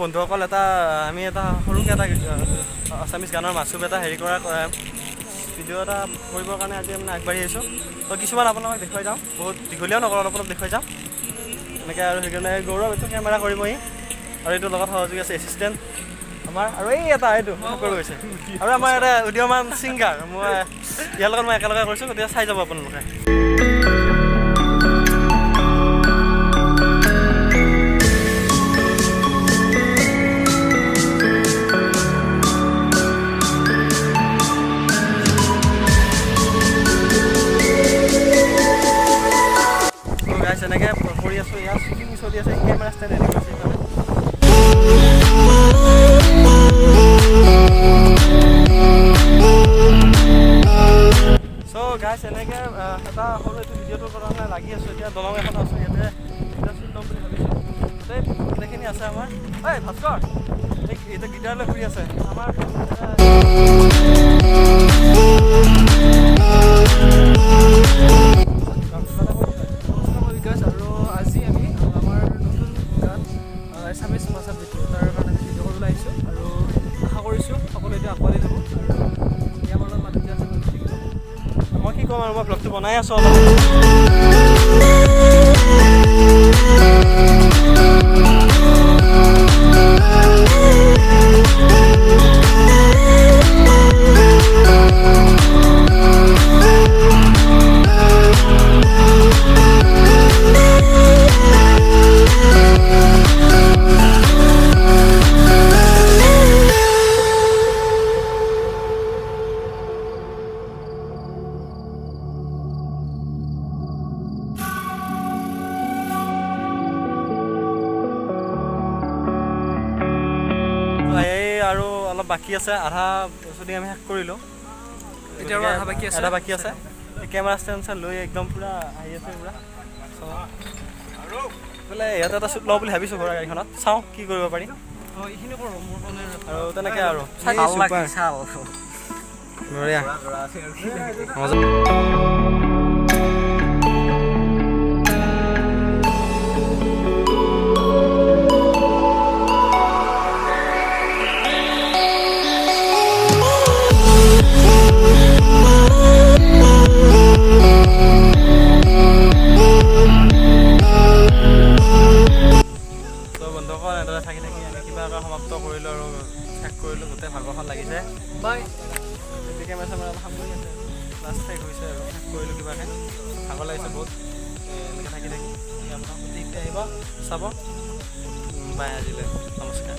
বন্ধুসকল, এটা আমি এটা সৰুকৈ এটা আছামিজ গানৰ মাছুব এটা হেৰি কৰা ভিডিঅ' এটা কৰিবৰ কাৰণে আজি মানে আগবাঢ়ি আহিছোঁ। তো কিছুমান আপোনালোকক দেখুৱাই যাওঁ, বহুত দীঘলীয়াও নকৰোঁ, অলপ অলপ দেখুৱাই যাওঁ এনেকৈ। আৰু সেইকাৰণে গৌৰৱ এইটো কেমেৰা কৰিবহি, আৰু এইটোৰ লগত সহযোগী আছে এছিষ্টেণ্ট আমাৰ, আৰু এই এটা এইটো কৰিব গৈছে, আৰু আমাৰ এটা উদীয়মান ছিংগাৰ, মই ইয়াৰ লগত মই একেলগে কৰিছোঁ, গতিকে চাই যাব আপোনালোকে। গাইছ, এনেকৈ কৰি আছোঁ, ইয়াত শ্বুটিং চলি আছে, কেমেৰা ষ্টেণ্ড ৰেডি কৰিছে সেইকাৰণে। চ' গাইছ, এনেকৈ এটা সৰু এইটো ভিডিঅ'টোৰ কাৰণে লাগি আছোঁ। এতিয়া দলং এখন আছোঁ, ইয়াতে এতিয়া শ্বুট ল'ম বুলি ভাবিছোঁ। গোটেই গোটেইখিনি আছে আমাৰ। ঐ ভাস্কৰ, এই এতিয়া গীটাৰ লৈ ঘূৰি আছে আমাৰ। নমস্কাৰ, মই বিকাশ আৰু আজি আমি আমাৰ নতুন গান এছামিজ মাছআপ ভিডিঅ' তাৰ কাৰণে আমি ভিডিঅ' কৰিবলৈ আহিছোঁ আৰু আশা কৰিছোঁ সকলোৱে এইটো আঁকোৱালি ল'ব। আৰু এই আমাৰ লগত মাধুৰ্য আছে, মাধুৰ্য থাকিব। মই কি ক'ম আৰু, মই ব্লগটো বনাই আছোঁ অলপ। এই আৰু অলপ বাকী আছে, আধা শ্বুটিং আমি শেষ কৰিলোঁ। এতিয়া আৰু আধা বাকী আছে। আধা বাকী আছে। কেমেৰা ষ্টেণ্ড চেণ্ড লৈ একদম পূৰা আহি আছে পূৰা। বোলে ইয়াতে এটা শ্বুট লওঁ বুলি ভাবিছোঁ ঘোঁৰা গাড়ীখনত, চাওঁ কি কৰিব পাৰি। অঁ, এইখিনি কৰোঁ মোৰ কাৰণে। আৰু তেনেকৈ আৰু বঢ়িয়া মজা। তো বন্ধুসকল, এনেদৰে থাকি থাকি আমি কিবা এটা সমাপ্ত কৰিলোঁ আৰু শেষ কৰিলোঁ। গোটেই ভাগৰখন লাগিছে। বাই। এতিয়া কেমেৰা চেমেৰা অলপ সামৰি আছে, লাষ্ট শেষ হৈছে আৰু শেষ কৰিলোঁ কিবাকৈ। ভাগৰ লাগিছে বহুত এনেকৈ থাকি থাকি। আপোনাক গোটেই আহিব চাব। বাই, আজিলৈ নমস্কাৰ।